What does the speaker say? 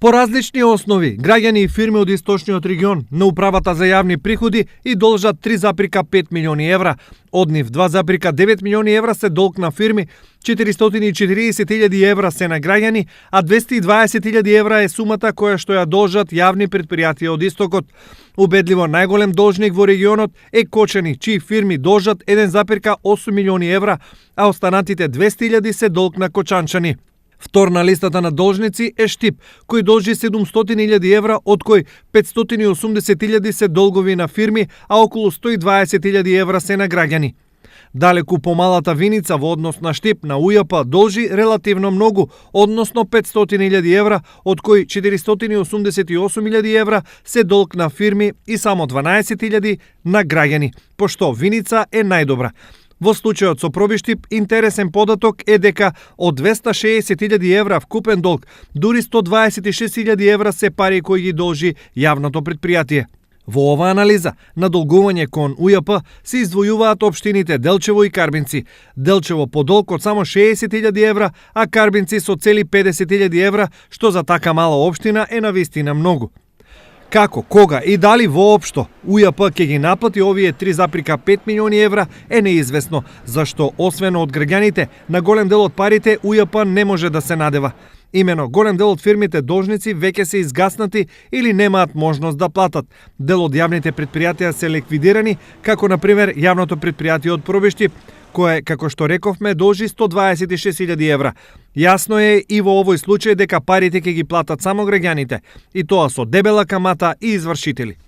По различни основи, граѓани и фирми од источниот регион на Управата за јавни приходи и должат 3,5 милиони евра. Од нив 2,9 милиони евра се долг на фирми, 440.000 евра се на граѓани, а 220.000 евра е сумата која што ја должат јавни претпријатија од истокот. Убедливо најголем должник во регионот е Кочани, чии фирми должат 1,8 милиони евра, а останатите 200.000 се долг на кочанчани. Втор на листата на должници е Штип, кој должи 700.000 евра, од кои 580.000 се долгови на фирми, а околу 120.000 евра се на граѓани. Далеку помалата Виница во однос на Штип на УЈП должи релативно многу, односно 500.000 евра, од кои 488.000 евра се долг на фирми и само 12.000 на граѓани, пошто Виница е најдобра. Во случајот со Пробиштип, интересен податок е дека од 260.000 евра вкупен долг, дури 126.000 евра се пари кои ги должи јавното претпријатие. Во оваа анализа на долгување кон УЈП се издвојуваат општините Делчево и Карбинци. Делчево по долг од само 60.000 евра, а Карбинци со цели 50.000 евра, што за така мала општина е навистина многу. Како, кога и дали воопшто УЈП ќе ги наплати овие 3,5 милиони евра е неизвестно, зашто освен од граѓаните, на голем дел од парите УЈП не може да се надева. Имено, голем дел од фирмите должници веќе се изгаснати или немаат можност да платат. Дел од јавните претпријатија се ликвидирани, како на пример јавното претпријатие од Пробиштип, кое, како што рековме, должи 126.000 евра. Јасно е и во овој случај дека парите ќе ги платат само граѓаните, и тоа со дебела камата и извршители.